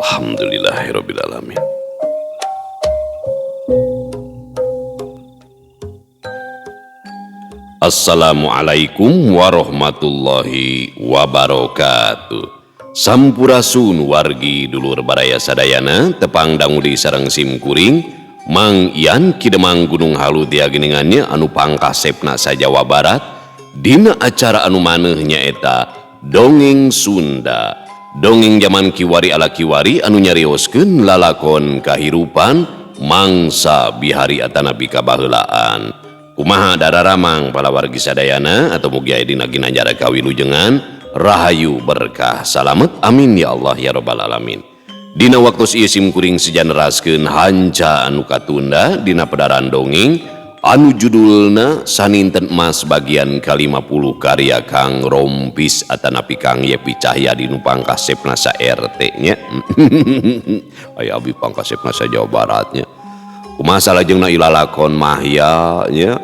Alhamdulillahirabbil alamin. Assalamualaikum warahmatullahi wabarakatuh. Sampurasun wargi dulur baraya sadayana tepang dangudi sareng sim kuring Mang Ian Kidemang Gunung Halu tia geningannya anu pangkasepna sa Jawa Barat dina acara anu maneuh nyaeta Dongeng Sunda. Dongeng zaman kiwari ala kiwari anu nyarioskeun lalakon kahirupan mangsa bihari atanapi kabaheulaan. Kumaha dararamang palawargi sadayana atau mugi aya dina ginanjar kawilujengan rahayu berkah salamet amin ya Allah ya robbal alamin. Dina waktu ieu sim kuring sejaneraskeun hanca anu katunda dina pedaran dongeng anu judulna Saninten Emas bagian ke-50 karya Kang Rompis atanapi Kang Yepi Cahyadi nu pangkasepna sa RT nya. Aya abi pangkasepna sa Jawa Baratnya. Kumaha salajengna ilalakon Mahya nya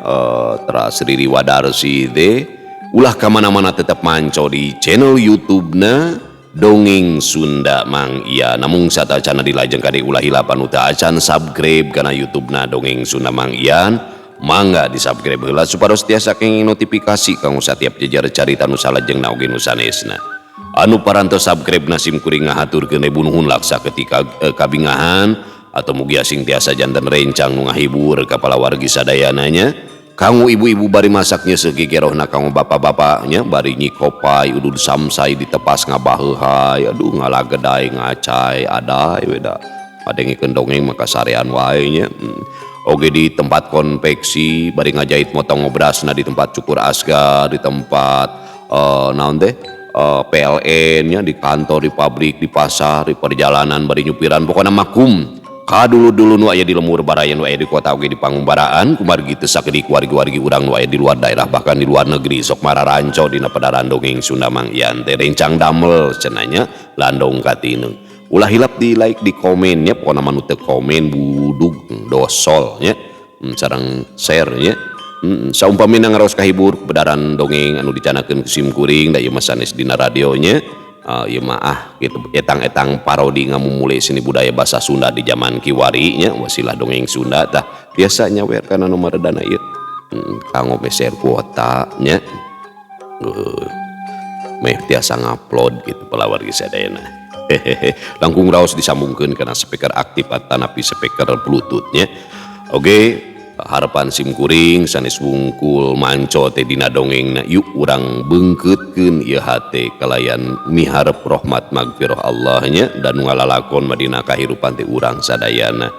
teras Riri Wadarsi teh ulah ka mana-mana tetep manco di channel YouTube-na Dongeng Sunda Mang Iya. Namung satacana dilajeng kade ulah hilapan nu teu acan subscribe kana YouTube-na Dongeng Sunda Mang Ian. Mangga di subscribe heula supados tiasa kenging notifikasi kanggo satiap jejer carita nu salajengna oge nu sanesna. Anu parantos subscribe na sim kuring ngahaturkeun ribu nuhun laksa ketika kabingahan atau mugi asing tiasa janten rencang nu ngahibur ka palawargi sadayananya. Kanggo ibu-ibu bari masaknya segigerohna kanggo bapak-bapaknya bari nyikopai udud samsai ditepas ngabaheuhai aduh ngalagedai ngacai adai weda padengikeun dongeng maka sarean wae nya. Oge di tempat konveksi bari ngajahit motong ngobrasna di tempat cukur asgar di tempat naon teh PLN nya di kantor di pabrik di pasar di perjalanan bari nyupiran pokona makum kadulu-dulu nu aya di lemur baraya nu aya di kota oge di pangumbaraan kumargi teu sakedik wargi-wargi urang nu aya di luar daerah bahkan di luar negeri sok mararanco dina pedaran dongeng Sunda Mang Ian teh rencang damel cenah nya landong katineng. Ulah hilap di like di komen nya pokona mah nu teu komen budug dosol nya sareng share nya. Saumpamina ngaraos kahibur pedaran dongeng anu dicanakeun ku sim kuring da ieu mah sanes dina radio nya. Ieu mah ah gitu etang-etang parodi ngamumule seni budaya bahasa Sunda di zaman kiwari nya wasilah dongeng Sunda tah biasa nyawer kana nu maredana ieu. Kanggo meser kuota nya. Meh tiasa ngupload gitu palawargi sadayana. Hehehe langkung raos disambungkeun kana speaker aktif atanapi speaker bluetooth nya. Oke, harapan sim kuring sanes wungkul manco teh dina dongengna yuk urang beungkeutkeun ieu hate kalayan miharep rahmat magfirah Allah nya dan nu ngalalakon mah dina kahirupan teh urang sadayana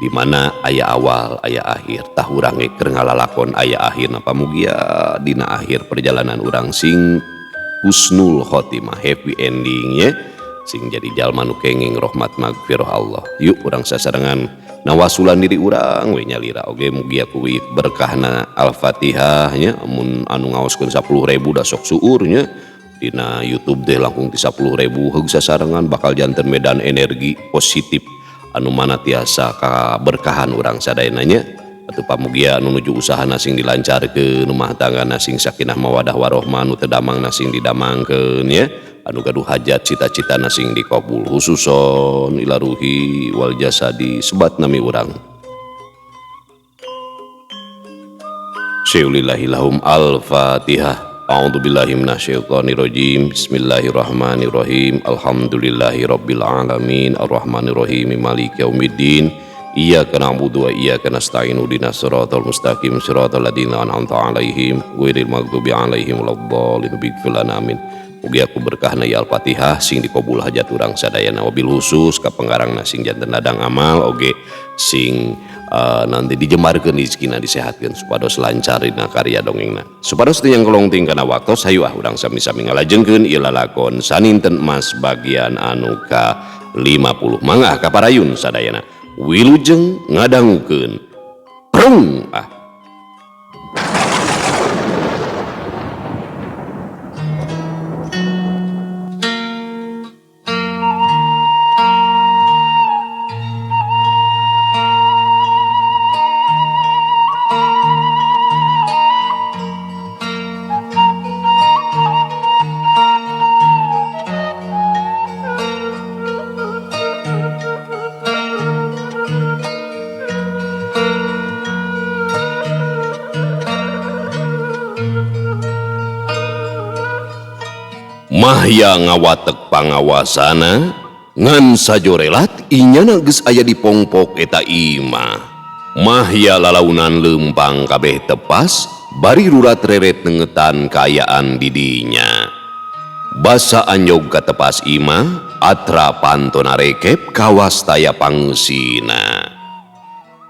di mana aya awal aya akhir tah urang ge keur ngalalakon aya akhirna pamugia dina akhir perjalanan urang sing husnul khotimah happy ending nya sing jadi jalma nu kenging rahmat magfirah Allah. Yuk urang sasarengan nawasulan diri urang we nyalira oge mugia kuwi berkahna Al-Fatihah nya mun anu ngaoskeun 10.000 da sok suur nya dina YouTube teh langkung ti 10.000 heug sasarengan bakal janten medan energi positif anu mana tiasa kaberkahan urang sadayana nya. Atuh pamugia anu nuju usahana sing dilancarkeun rumah tangga sing sakinah mawadah warohmah nu teu damang sing didamangkeun nya anu gaduh hajat cita-cita sing dikabul khususon ila ruhi wal jasadi sebat nami urang. Syaulillahi lahum al-Fatihah. A'udzubillahi minasyaitonirrajim. Bismillahirrahmanirrahim. Alhamdulillahirabbil alamin arrahmanirrahim maliki yaumiddin. Iyyaka na'budu wa iyyaka nasta'in ihdinas siratal mustaqim siratal ladzina an'amta 'alaihim ghairil maghdubi 'alaihim waladdallin. Bighfir lana amin. Mugi aku berkahna ya Al-Fatihah sing dikabul hajat urang sadayana wabil khusus ka pengarangna sing janten ladang amal oge sing nanti dijembarkeun rezekina disehatkeun supados lancar dina karya dongengna. Supados teu nyangkolong kana waktos hayu ah urang sami-sami ngalajengkeun ieu lalakon Saninten Emas bagian anu ka-50. Mangga kaparayun sadayana. Wilujeng ngadangukeun. Prung ah. Mahya ngawatek pangawasana ngan sajorelat inyana geus aya di pongpok eta imah. Mahya lalaunan leumpang kabeh tepas bari rurat reret nengetan kaayaan didinya. Basa anjog ka tepas imah atra pantona rekep kawas taya pangeusina.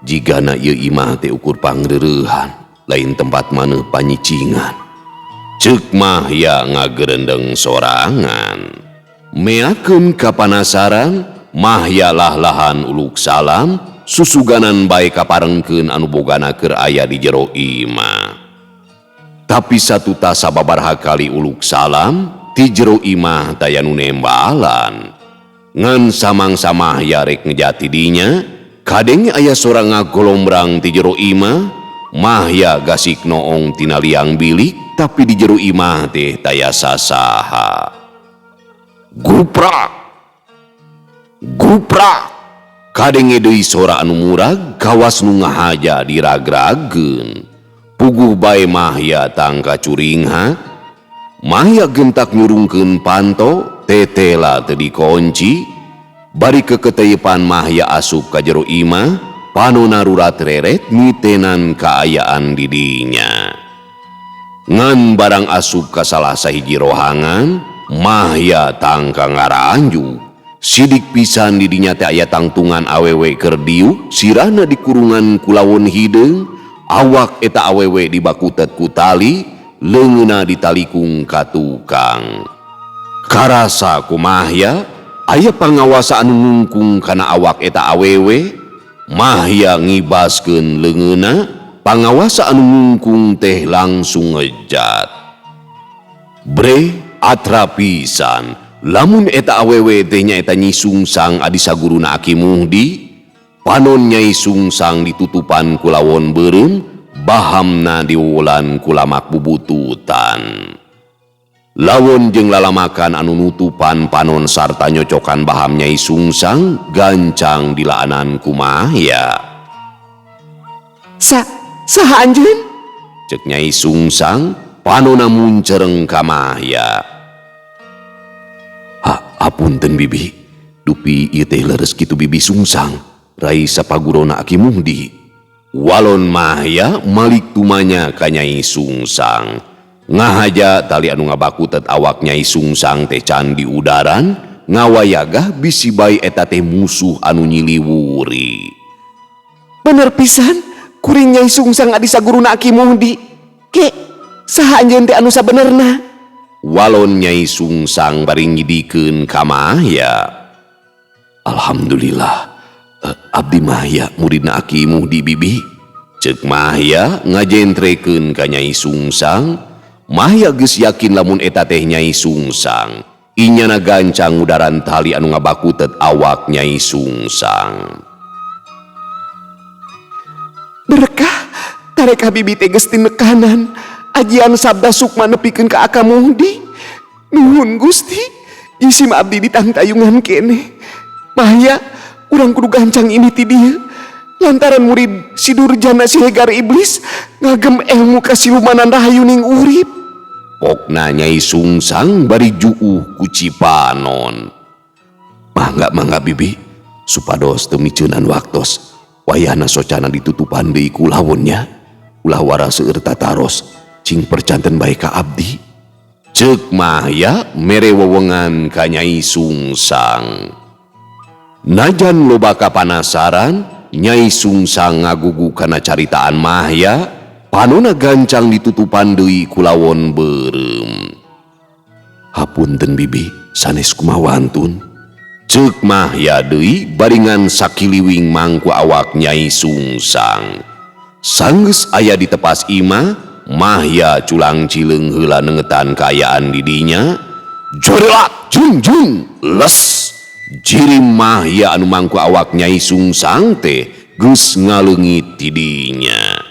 Jigana ieu imah teh ukur pangreurehan lain tempat maneuh panyicingan. Ceuk Mahya ngagerendeng sorangan. Meakeun kapanasaran, Mahya lah-lahan uluk salam, susuganan bae kaparengkeun anu bogana keur aya di jero imah. Tapi satutas sababaraha kali uluk salam, ti jero imah taya nu nembalan. Ngan samangsa Mahya rek ngejati dinya, kadenge aya sora ngagolombrang ti jero imah, Mahya gasik noong tina liang bilik, tapi di jero imah teh taya sasaha. Guprak! Guprak! Kadenge deui sora anu murag kawas nu ngahaja diragrageun. Puguh bae Mahya tangka curingha. Mahya gentak nyurungkeun panto, tetela teu dikonci. Bari keketeyepan Mahya asup ka jero imah, panona rurat reret mitenan kaayaan didinya. Ngan barang asup ka salah sahiji rohangan, Mahya tangka ngaranju. Sidik pisan didinya teh aya tangtungan awewe keur diuk, sirahna dikurungan ku lawon hideung, awak eta awewe dibakutet ku tali, leungeunna ditalikung ka tukang. Karasa ku Mahya, aya pangawasa anu ngungkung kana awak eta awewe. Mahya ngibaskeun leungeunna, pangawasa anu ngungkung teh langsung ngejat. Bre atra pisan, lamun eta awewe teh nyaeta Nyi Sungsang adi saguruna Aki Muhdi, panon Nyai Sungsang ditutupan ku lawon beureum, bahamna diwulan ku lamak bubututan. Lawon jeung lalamakan anu nutupan panon sarta nyocokan baham Nyai Sungsang gancang dilaanan ku Mahya. Saha anjeun? Cek Nyai Sungsang panona muncereng ka Mahya. Ha, apunten bibi, dupi ieu teh leres kitu bibi Sungsang, rai sapagurona Aki Muhdi. Walon Mahya malik tumanya ka Nyai Sungsang. Ngahaja tali anu ngabakutet awak Nyai Sungsang teh can diudaran, ngawayagah bisi bae eta teh musuh anu nyiliwuri. Bener pisan, kuring Nyai Sungsang adi saguruna Aki Muhdi. Ke, saha anjeun teh anu sabenerna? Walon Nyai Sungsang bari nyidikeun ka Mahya. Alhamdulillah, abdi Mahya muridna Aki Muhdi bibi. Ceuk Mahya ngajentrekeun ka Nyai Sungsang. Mahya geus yakin lamun eta teh Nyai Sungsang. Inyana gancang udaran tali anu ngabakutet awak Nyai Sungsang. Berkah tareka bibi teh geus tinekanan. Ajian sabda sukma nepikeun ka Aka Muhdi. Nuhun Gusti, jisim abdi ditangtayungan keneh. Mahya, urang kudu gancang ini ti dieu. Lantaran murid si Durjana Siregar Iblis ngagem ilmu kasilumanan rahayuning urip. Pokna Nyai Sungsang bari juuh ku Cipanon. Mangga mangga bibi, supados teu miceunan waktos. Wayahna socana ditutupan deui ku lawonnya. Ulah wara seueur tataros, cing percanten bae ka abdi. Ceuk Mahya mere wewengan ka Nyai Sungsang. Najan loba kapanasaran, Nyai Sungsang ngagugu kana caritaan Mahya, panona gancang ditutupan deui ku lawon beureum. Hapunten bibi, sanes kumawantun. Ceuk Mahya deui baringan sakiliwing mangku awak Nyai Sungsang. Sanggeus aya di tepas imah, Mahya culang cileung heula nengetan kaayaan didinya. Jorelat jung jung les. Jirim Mahya anu mangku awak Nyai Sungsang teh geus ngaleungit tidinya.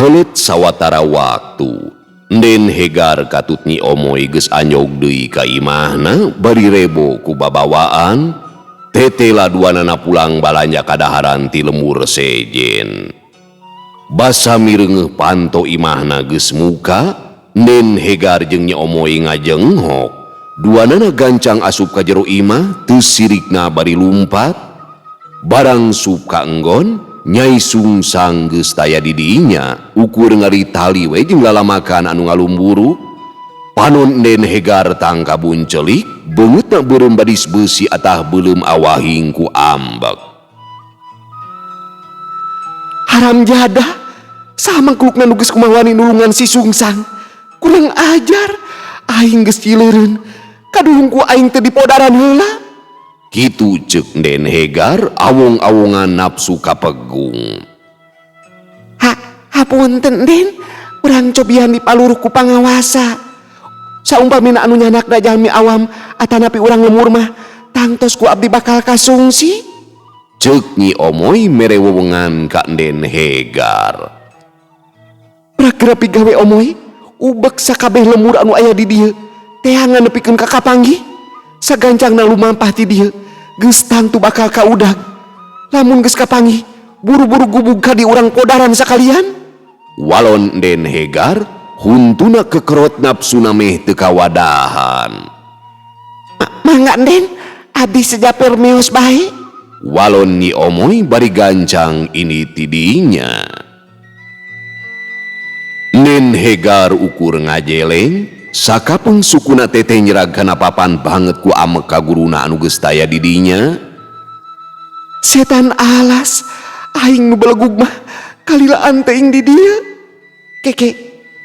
Kabelet sawatara waktu. Nden Hegar katut Nyi Omoy geus anjog deui ka imahna bari rebo ku babawaan. Tetela duanana pulang balanja kadaharan ti lemur sejen. Basa mireungeuh panto imahna geus muka, Nden Hegar jeung Nyi Omoy ngajenghok. Duanana gancang asup ka jero imah teu sirikna bari lumpat. Barang sup ka enggon, Nyai Sungsang geus taya di dinya, ukur ngari tali we jeung lalamakan anu ngalumburu. Panon Nden Hegar tangka buncelik, beungeutna beureum badis beusi atah beuleum awahing ku ambek. Haram jadah, saha mangklukna nu geus kumawani nulungan si Sungsang. Kurang ajar, aing geus cileureun. Kaduhung ku aing teu dipodaran heula. Kitu ceuk Nden Hegar awong-awongan nafsu kapegung. Ha, hapunten Den, urang cobian dipaluruh ku pangawasa. Saumpamina anu nyanakna jalmi awam atanapi urang lemur mah tangtos ku abdi bakal kasungsi. Ceuk Nyi Omoy mere wewengan ka Nden Hegar. Prakira pigawe Omoy, ubek sakabeh lemur anu aya di dieu, teangan nepikeun ka kapanggih. Sagancangna lumampah ti dieu, geus tangtu bakal kaudag. Lamun geus kapanggih, buru-buru gubug ka di urang podaran sakalian. Walon Nden Hegar huntuna kekerot nafsuna meh teu kawadahan. Mangga Nden, abdi sejaper mios bae. Walon Nyi Omoy bari gancang ini tidinya. Nden Hegar ukur ngajeleng, sakapeung sukuna teteh nyerag kana papan banget ku amek ka guruna anu geus taya di dinya. Setan alas, aing nu belegug mah kalilaan teuing di dieu. Keke,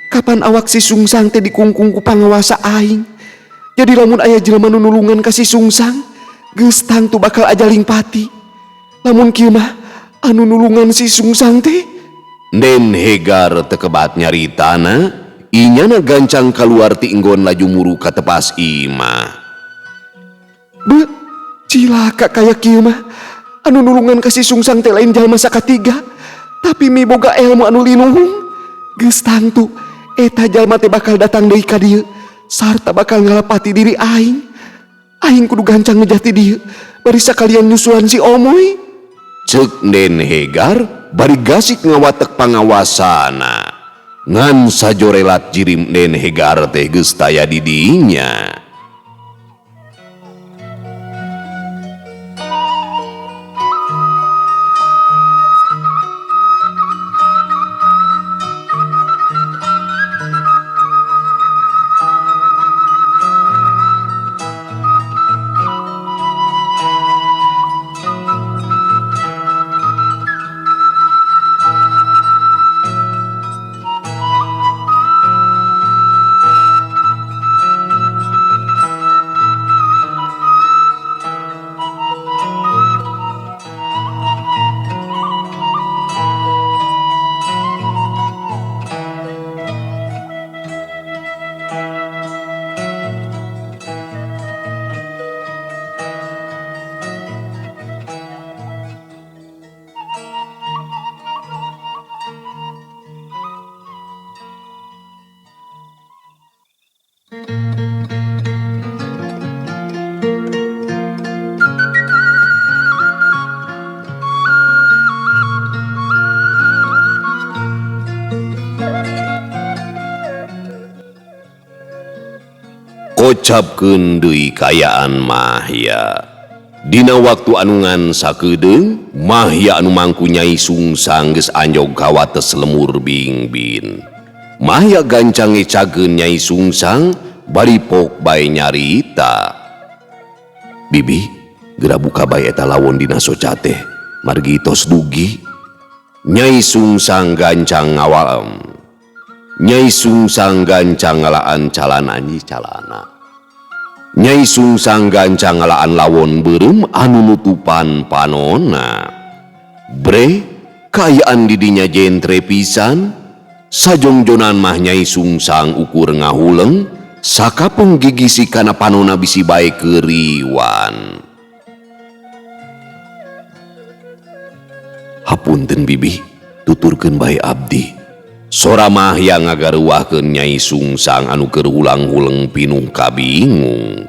kapan awak si Sungsang teh dikungkung ku pangawasa aing. Jadi lamun aya jelema nu nulungan ka si Sungsang, geus tangtu bakal ajaling pati. Lamun kieu mah anu nulungan si Sungsang teh. Nden Hegar teu kebat nyaritana, inyana gancang kaluar ti enggon laju muru ka tepas imah. Be, cilaka kaya kieu mah. Anu nulungan ka si Sungsang teh lain jalma sakatiga, tapi miboga ilmu anu linuhung. Geus tangtu eta jalma teh bakal datang deui ka dieu, sarta bakal ngalepati diri aing. Aing kudu gancang ngejati dieu, bari sakalian nyusulan si Omoy. Ceuk Nden Hegar bari gasik ngawatek pangawasana. Ngan sajorelat jirim Nden Hegar teh geus taya di dinya. Kocapkeun deui kaayaan Mahya. Dina waktu anu ngan sakedeung, Mahya anu mangku Nyai Sungsang geus anjog ka wates lemur Bingbin. Mahya gancang ngecageun Nyai Sungsang bari pok bae nyarita. Bibi, geura buka bae eta lawon dina soca teh, margi tos dugi. Nyai Sungsang gancang ngawalem. Nyai Sungsang gancang ngalaan calana nyi calana. Nyai Sungsang gancang ngalaan lawon beureum anu nutupan panona. Bre, kaayaan didinya jentre pisan. Sajongjonan mah Nyai Sungsang ukur ngahuleng, sakapeung gigisi kana panona bisi bae keuriwan. Hapunten bibi, tuturkeun bae abdi. Sora Mahya ngagaruahkeun Nyai Sungsang anu keur hulang-huleng pinuh kabingung.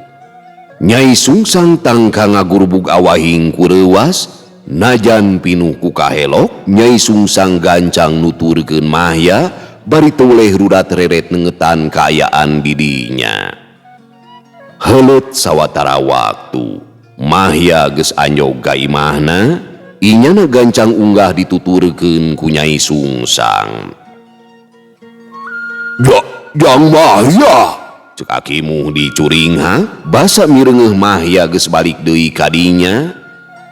Nyai Sungsang tangka ngagurbug awahing ku reuwas, najan pinuh ku kahelok, Nyai Sungsang gancang nuturkeun Mahya bari toleh rurat reret nengetan kaayaan didinya. Heuleut sawatara waktu, Mahya geus anjog ka imahna, inyana gancang unggah dituturkeun ku Nyai Sungsang. Jang Mahya, cek Aki Muhdi curingha, basa mireungeuh Mahya geus balik deui ka dinya.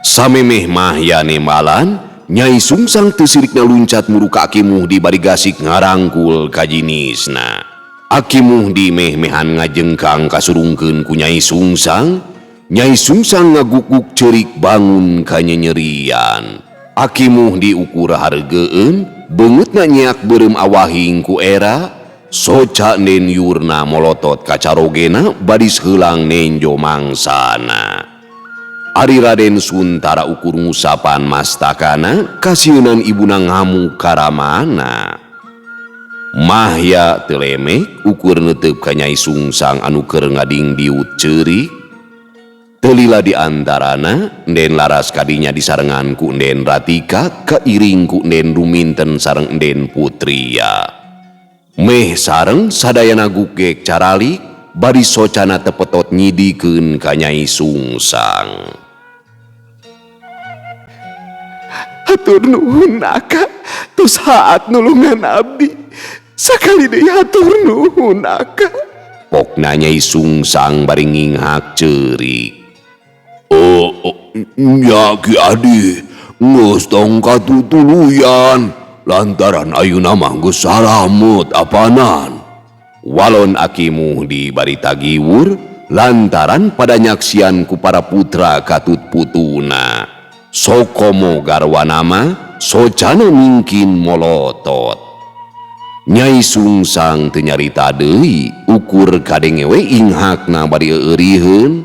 Samemeh Mahya nembalan, Nyai Sungsang teu sirikna luncat muru ka Aki Muhdi bari gasik ngarangkul ka jinisna. Aki Muhdi meh-mehan ngajengkang kasurungkeun ku Nyai Sungsang. Nyai Sungsang ngaguguk ceurik bangun kanyenyerian. Aki Muhdi ukur hareugeun, beungeutna nyeak beureum awahing ku era. Soca Nden Yurna molotot kacarogena badis heulang nenjo mangsana. Ari Raden Suntara ukur ngusapan mastakana kasieunan ibuna ngamuk karamana. Mahya teu lemek ukur neuteup ka Nyai Sungsang anu keur ngadingdiut ceurik. Teu lila di antarana Nden Laras kadinya disarengan ku Nden Ratika kairing ku Nden Ruminten sareng Nden Putria. Meh sareng sadayana gugek caralik bari socana tepetot nyidikeun ka Nyai Sungsang. Hatur nuhun Aka, tos haat nulungan abdi. Sakali deui hatur nuhun Aka. Pokna Nyai Sungsang bari nginghak ceurik. Oh, nya Ki Adi, geus tong katutuluyan. Lantaran ayeuna mah geus salamet apanan. Walon Aki Muhdi bari tagiwur lantaran pada nyaksian ku para putra katut putuna. Sokomo garwanama socana mingkin molotot. Nyai Sungsang teu nyarita deui ukur kadenge we inghakna bari eureurieun.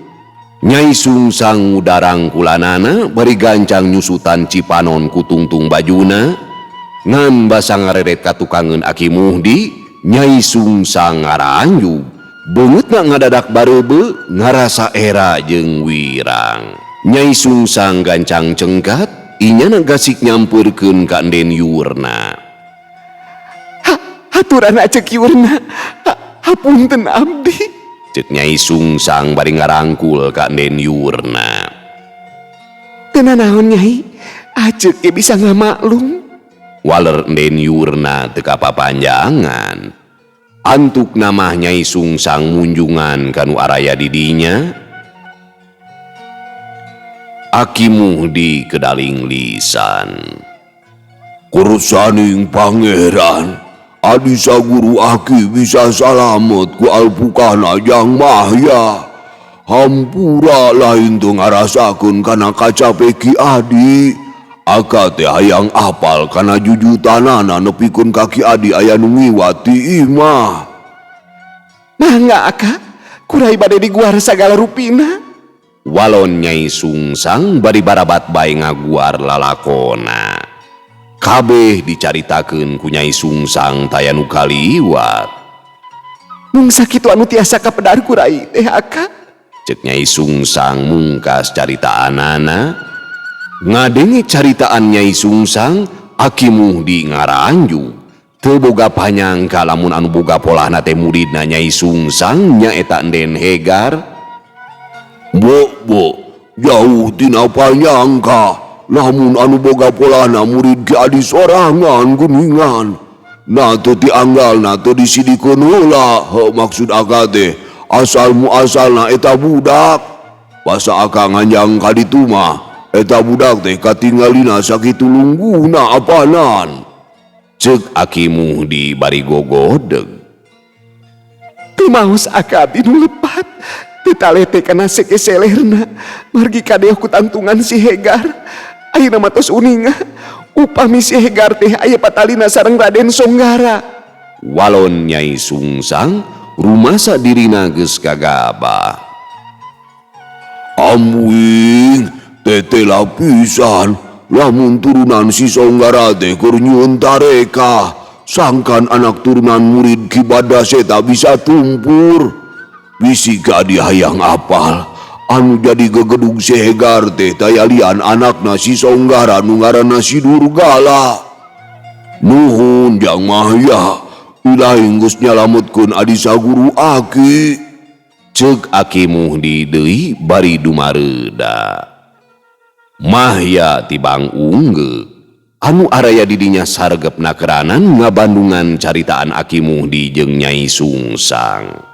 Nyai Sungsang ngudarang kulanana bari gancang nyusutan cipanon ku tungtung bajuna. Ngan basa ngareret katukangeun Aki Muhdi, Nyai Sungsang ngaranjug. Beungeutna ngadadak bareubeu ngarasa era jeung wirang. Nyai Sungsang gancang cengkat, inyana gasik nyampeurkeun ka Nden Yurna. Haturan acek Yurna, hapunten abdi. Cek Nyai Sungsang bari ngarangkul ka Nden Yurna. Teu nanaon Nyai, acek ge bisa ngamaklum. Waler Nden Yurna teu kapapanjangan. Antuk namah Nyai Sungsang munjungan kanu araya didinya. Aki Muhdi kedaling lisan. Kursaning pangeran, adi saguru aki bisa salamet ku alpukana jang Mahya. Hampura lain teu ngarasakeun kana kacape Ki Adi. Aka teh hayang apal kana jujutanana nepikeun ka Ki Adi aya nu ngiwat ti imah. Mangga Aka, kurai bade diguar sagala rupina. Walon Nyai Sungsang bari barabat bae ngaguar lalakona. Kabeh dicaritakeun ku Nyai Sungsang taya nu kaliwat. Mung sakitu anu tiasa kapedar kurai teh Aka. Cek Nyai Sungsang mungkas caritaanana. Ngadenge caritaan Nyai Sungsang, Aki Muhdi ngaranju. Teu boga panyangka lamun anu boga polahna teh muridna Nyai Sungsang nyaeta Nden Hegar. Bo, jauh tina panyangka lamun anu boga polahna murid Ki Adi sorangan guningan. Na teu tianggalna teu disidikeun heula, heuh maksud aka teh asal muasalna eta budak. Basa aka nganjang ka ditu mah eta budak teh katingalina sakitu lungguhna apanan. Cek Aki Muhdi bari gogodeg. Teu maos aka abdi nu lepat, teu talete kana seke selerna, margi kadeoh ku tangtungan si Hegar. Ayeuna mah tos uninga, upami si Hegar teh aya patalina sareng Raden Songgara. Walon Nyai Sungsang rumasa dirina geus kagabah. Amwing tete lapisan lamun turunan si Songgara teh keur nyieun tareka. Sangkan anak turunan murid Ki Badraseta bisa tumpur. Bisi Ki Adi hayang apal anu jadi gegedug si Hegar teh tayalian anakna si Songgara nu ngaranna si Durgala. Nuhun Jang Mahya, ilahi geus nyalametkeun adi saguru aki. Ceuk Aki Muhdi deui bari dumareuda. Mahya tibang unggeu anu araya didinya sargepna keranan ngabandungan caritaan Aki Muhdi jeung Nyai Sungsang.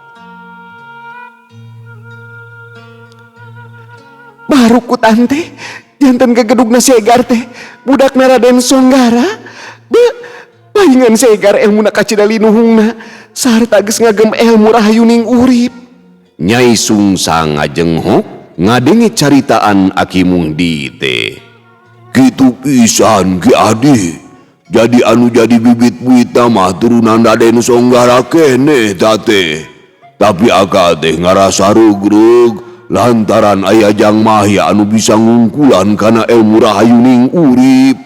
Baru ku tante janten gegedugna Segar teh budak Raden Songgara. Be, palingan Segar elmuna kacida linuhungna sarta geus ngagem elmu rahayuning urip. Nyai Sungsang ngajenghok ngadenge caritaan Aki Muhdi teh. Kitu pisan Ki Adi. Jadi anu jadi bibit buita mah turunan Raden Songgara keneh ta teh. Tapi akal teh ngarasa regreg lantaran aya Jang Mahya anu bisa ngungkulan kana ilmu rahayuning urip.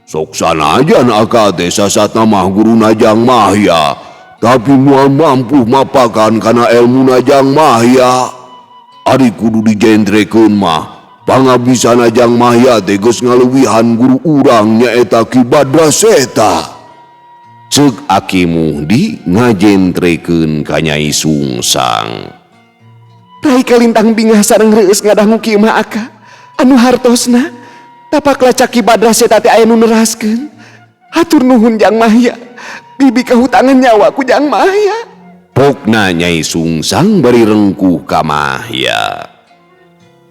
Sok sanajan akal teh sasatna mah guruna Jang Mahya, tapi moal mampu mapakan kana elmuna Jang Mahya. Ari kudu dijentrekeun mah pangabisana Jang Mahya teh geus ngaleuwihan guru urang nyaeta Ki Badraseta. Ceuk Aki Muhdi ngajentrekeun ka Nyai Sungsang. Rai kalintang bingah sareng reueus ngadangu kieu mah aka. Anu hartosna tapak lacak Ki Badraseta teh aya nu neraskeun. Hatur nuhun Jang Mahya. Bibi kahutangan nyawa ku Jang Mahya. Pokna Nyai Sungsang bari rengkuh ka Mahya.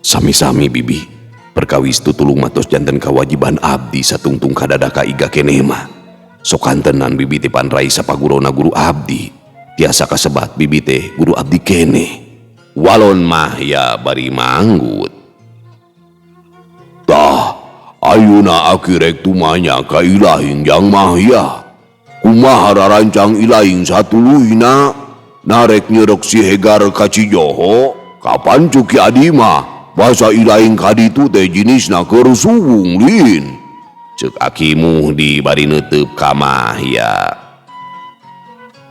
Sami-sami bibi, perkawis tutulung matos janten kawajiban abdi satungtung kadada ka iga keneh mah. Sokantenan bibi teh pan rai sapagurona guru abdi. Tiasa kasebat bibi teh guru abdi keneh. Walon Mahya bari manggut. Tah, ayeuna aki rek tumanya ka ilahing Jang Mahya. Kumaha rarancang ilahing satuluyna narek nyerek si Hegar ka Cijoho. Kapan cuk Ki Adi mah basa ilahing ka ditu teh jinisna keur suwung lin. Ceuk Aki Muhdi bari neuteub ka Mahya.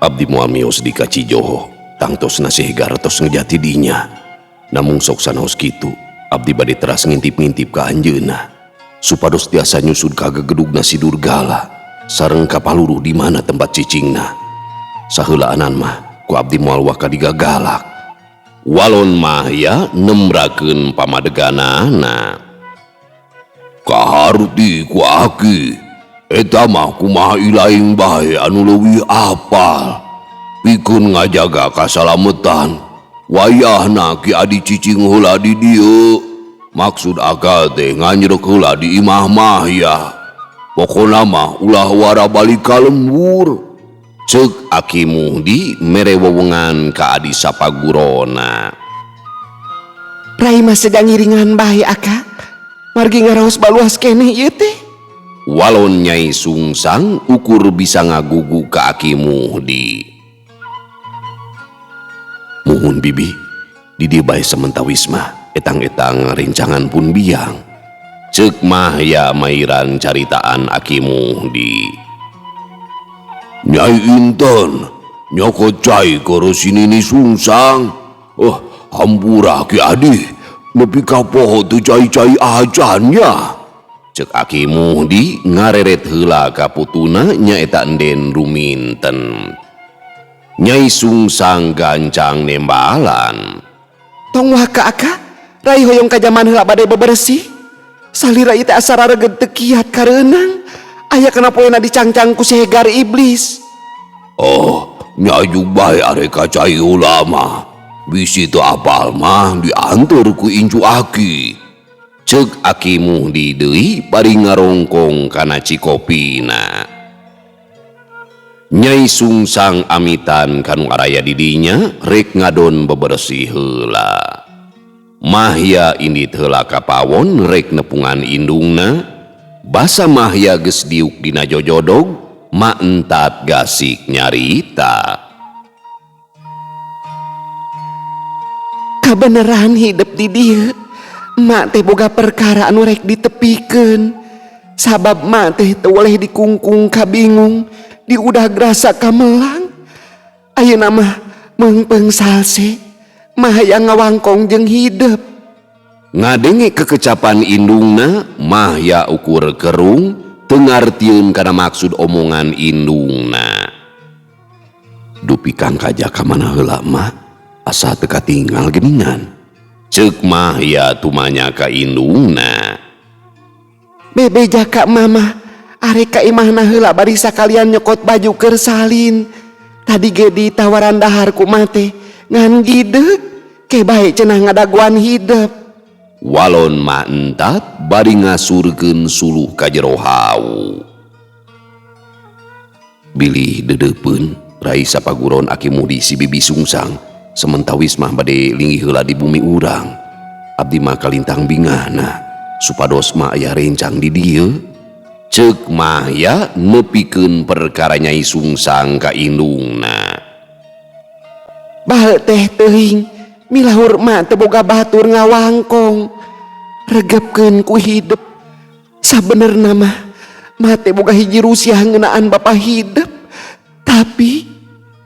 Abdi moal mios di ka Cijoho, tangtosna si Hegar tos ngejati dinya. Namung sok sanaos kitu, abdi bade teras ngintip-ngintip ka anjeunna supados tiasa nyusud ka gegedugna si Durgala sareng kapaluruh di mana tempat cicingna. Saheulaanan mah ku abdi moal waka digagalak. Walon Mahya nembrakeun pamadeganana. Kaharti ku aki, eta mah kumaha ilaing bae anu leuwih apal. Pikeun ngajaga kasalametan, wayahna Ki Adi cicing heula di dieu. Maksud akal teh nganjrek heula di imah Mahya. Pokona mah ulah wara balik ka lembur. Ceuk Aki Muhdi mere wewengan ka Adi sapagurona. Rai mah sedang ngiringan bae aka. Margi ngaraos baluas keneh ieu teh. Walon Nyai Sungsang ukur bisa ngagugu ka Aki Muhdi. Muhun bibi, di dieu bae samentawis mah etang-etang rencangan pun biang. Ceuk Mahya mairan caritaan Aki Muhdi. Nyai Inten, nyokot cai keur sinini Sungsang. Oh, hampura Ki Adi, nepi ka poho teu cai-cai acannya. Ceuk Aki Muhdi ngareret heula ka putuna nyaeta Enden Ruminten. Nyai Sungsang gancang nembalan. Tong waka aka, rai hoyong ka jaman heula bade bebersih. Salira ieu teh asa rareged teu kiat kareunang. Aya kana poena dicangcang ku si Hegar iblis. Oh, nyajug bae arek ka cai heula mah. Bisi teu apal mah dianteur ku incu aki. Ceuk Aki Muhdi deui bari ngarongkong kana cikopina. Nyai Sungsang amitan kanu araya di dinya rek ngadon bebersih heula. Mahya indit heula ka pawon rek nepungan indungna. Basa Mahya geus diuk dina jojodog, ma entat gasik nyarita. Kabeneran hidep di dieu, mak teh boga perkara anu rek ditepikeun. Sabab mak teh teu boleh dikungkung kabingung Diudah grasa kamelang. Ayeuna mah meungpeung salse. Mahya ngawangkong jeung hidep. Ngadenge kekecapan indungna, Mahya ukur kerung teu ngartieun kana maksud omongan indungna. Dupi Kang Kaja ka mana heula mah asa teu katingal geuningan. Ceuk Mahya tumanya ka indungna. Bebeja ka mama, arek ka imahna heula bari sakalian nyokot baju keur salin. Tadi ge ditawaran dahar ku mah teh ngan gideg, ke bae cenah ngadaguan hidep. Walon Mak Entat bari ngasurkeun suluh ka jero hawu. Bilih deudeupeun Rai sapaguron Aki Mudi si Bibi Sungsang sementawis mah bade linggih heula di bumi urang. Abdi mah kalintang bingahna supados mah aya rencang di dieu. Ceuk Mahya nepikeun perkara Nyai Sungsang ka indungna. Baheul teh teuing milahur mah teu boga batur ngawangkong. Regepkeun ku hidep. Sabenerna mah mah teh boga hiji rusiah ngeunaan bapa hidep. Tapi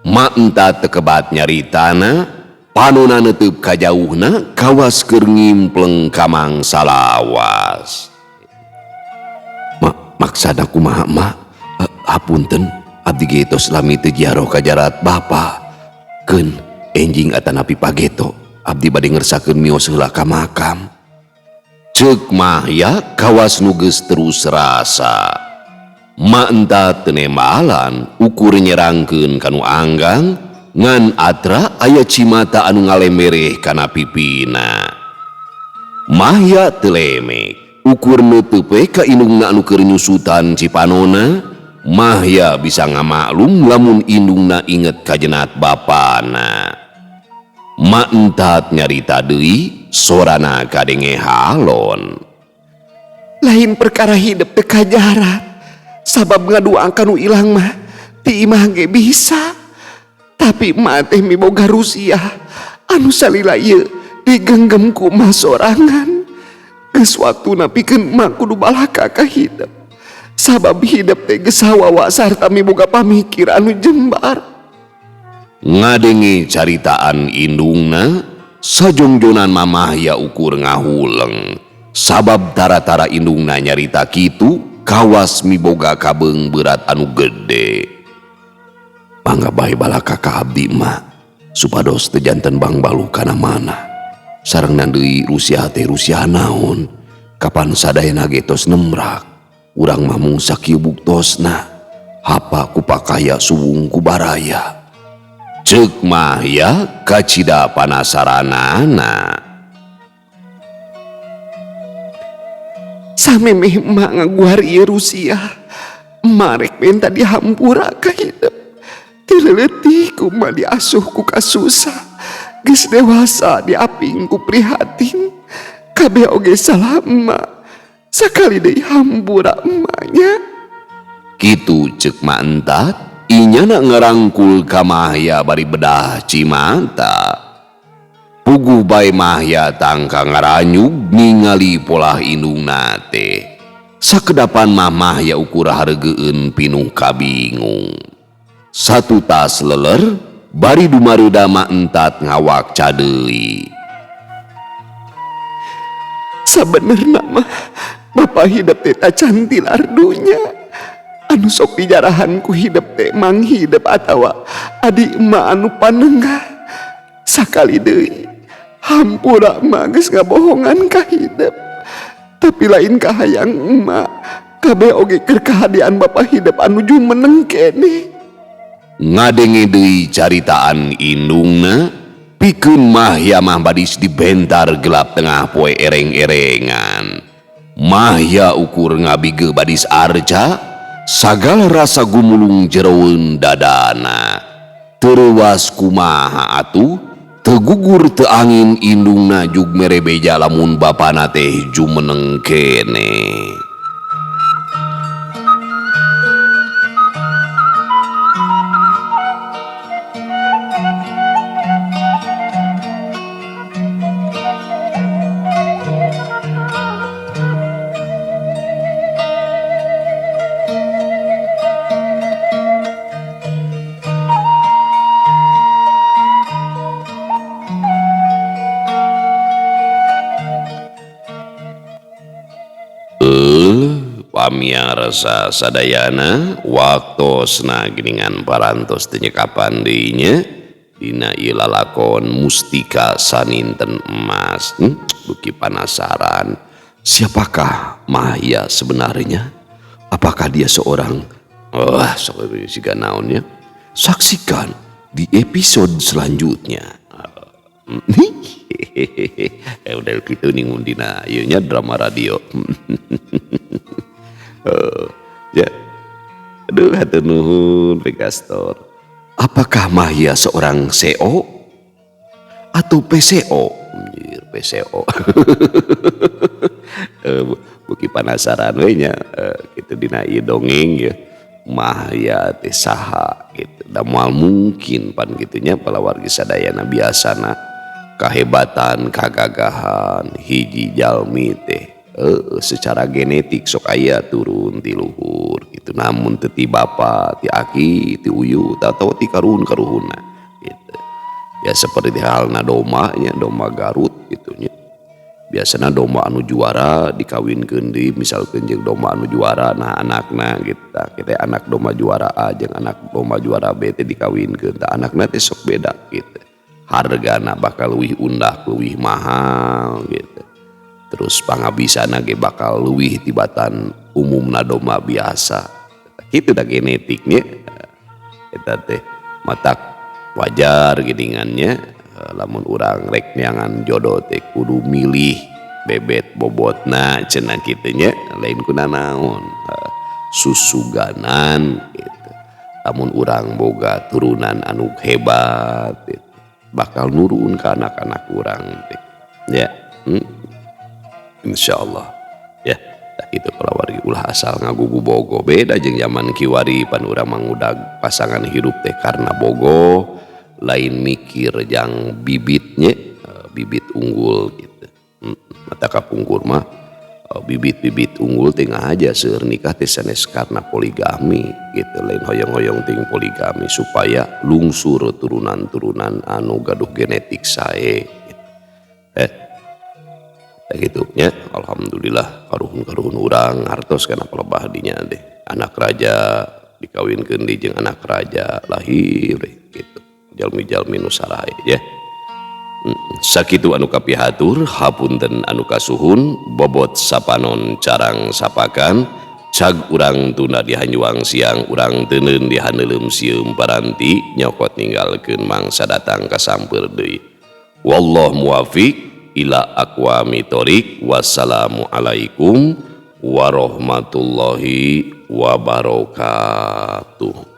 Mak Entat teu kebat nyaritana, panona neuteup ka jauhna kawas keur ngimpleng ka mangsa lawas. Maksana kumaha mak? Hapunten, abdi ge tos lami teu jiaroh ka jarat bapa. Keun enjing atanapi pageto, abdi bade ngersakeun mios heula ka makam. Ceuk Mahya kawas nu geus terus rasa. Mak Entat teu nembalan ukur nyerangkeun ka nu anggang ngan atra aya cimata anu ngalembereh kana pipina. Mahya teu lemek ukur neuteub we ka indungna anu keur nyusutan cipanona. Mahya bisa ngamaklum lamun indungna inget ka jenat bapana. Mak Entat nyarita deui sorana kadenge halon. Lain perkara hidep teu kajarat, sabab ngaduang ka nu ilang mah ti imah ge bisa. Tapi emak teh miboga rusiah anu salila ieu digenggem ku mah sorangan. Geus waktuna pikeun emak kudu balaka ka hidep. Sabab hidep teh geus hawawa sarta miboga pamikir anu jembar. Ngadenge caritaan indungna, sajongjonan Mamahya ukur ngahuleng. Sabab tara-tara indungna nyarita kitu, kawas miboga kabeung berat anu gede. Mangga bae balaka ka abdi mah, supados teu janten bangbaluh kana mana. Sareng deui rusiah teh rusiah naon, kapan sadayana ge tos nemrak. Urang mah mung sakieu buktosna, hapa ku pakaya suwung ku baraya. Ceuk Mahya kacida panasaranana. Samemeh emak ngaguar ieu rusiah, emak rek menta dihampura ka hidep. Ti leutik ku emak diasuh ku kasusah, geus dewasa diaping ku prihatin. Kabeh oge salah emak, sakali deui hampura emaknya. Kitu ceuk Mak Entat, inyana ngarangkul ka Mahya bari bedah cimata. Puguh bae Mahya tangka ngaranyug ningali polah indungna teh. Sakedapan mah Mahya ukur hareugeun pinuh kabingung. Satu tas leler bari dumareuda Mak Entat ngawak cadeui. Sabenerna mah bapa hidep teh tacan tilar dunya. Anu sok dijarahan ku hidep teh mang hidep atawa adi emak anu panengah. Sakali deui hampura emak geus ngabohongan ka hidep. Tapi lain kahayang emak, kabeh oge keur kahadian bapa hidep anu jumeneng keneh. Ngadenge deui caritaan indungna, pikeun Mahya mah badis dibentar gelap tengah poe ereng-erengan. Mahya ukur ngabige badis arca, sagala rasa gumulung jeroeun dadana. Tereuwas kumaha atuh, teu gugur teu angin indungna jug mere beja lamun bapana teh jumeneng keneh. pamirsa sadayana, waktosna geningan parantos teu nyekapan deui nya dina ieu lalakon Mustika Saninten Emas. Beuki panasaran, siapakah Mahya sebenarnya? Apakah dia seorang, wah, sok siga naon nya? Saksikan di episode selanjutnya. Udah gitu nih dina ieu nya drama radio. Ya. Aduh, hatur nuhun Vegastor. Apakah Mahya seorang CO atau PCO? Anjir, PCO. Beuki penasaran we nya, kitu dina ieu dongeng ya. Mahya teh saha gitu. Da moal mungkin pan kitu nya palawargi sadayana, biasana kahebatan kagagahan hiji jalmi teh secara genetik sok aya turun ti luhur gitu, namun teu ti bapa, ti aki, ti uyut, atau ti karuhun karuhunna gitu ya. Seperti halna domba nya, domba Garut gitu nya. Biasanya domba anu juara dikawinkeun deui misalkeun jeung domba anu juara, nah anakna gitu. Tah kita anak domba juara A jeung anak domba juara B teh dikawinkeun, tah anakna teh sok beda gitu, hargana bakal leuwih undak, leuwih mahal gitu. Terus pangabisana ge bakal leuwih tibatan umumna domba biasa gitu. Da genetiknya eta teh matak wajar geuningannya, lamun urang rek neangan jodoh teh kudu milih bebet bobotna cenah kitu nya, lain kuna naon, susuganan gitu. Lamun urang boga turunan anu hebat gitu, bakal nurun ke anak-anak urang teh ya. Insyaallah ya. Tah kitu palawargi, ulah asal ngagugu bogoh. Beda jeung zaman kiwari, pan urang mangudag pasangan hirup teh karena bogoh, lain mikir jang bibitnya, bibit unggul gitu. Mata kapungkur mah bibit-bibit unggul teh aja seueur nikah teh sanes karena poligami gitu, lain hoyong-hoyong ting poligami, supaya lungsur turunan-turunan anu gaduh genetik sae gitu. Gitu nya. Alhamdulillah karuhun-karuhun urang ngartos kana palebah dinya teh anak raja dikawinkeun deui jeung anak raja, lahir gitu jalmi-jalmi nu sarae ya. Sakitu anu kapihatur, hapunten anu kasuhun. Bobot sapanon carang sapakan, cag urang tunda di hanjuang siang, urang teuneun di haneuleum sieum paranti, nyokot ninggalkeun mangsa datang kasampeur deui. Wallahu muwafiq ila aqwamit thoriq. Wassalamualaikum warahmatullahi wabarakatuh.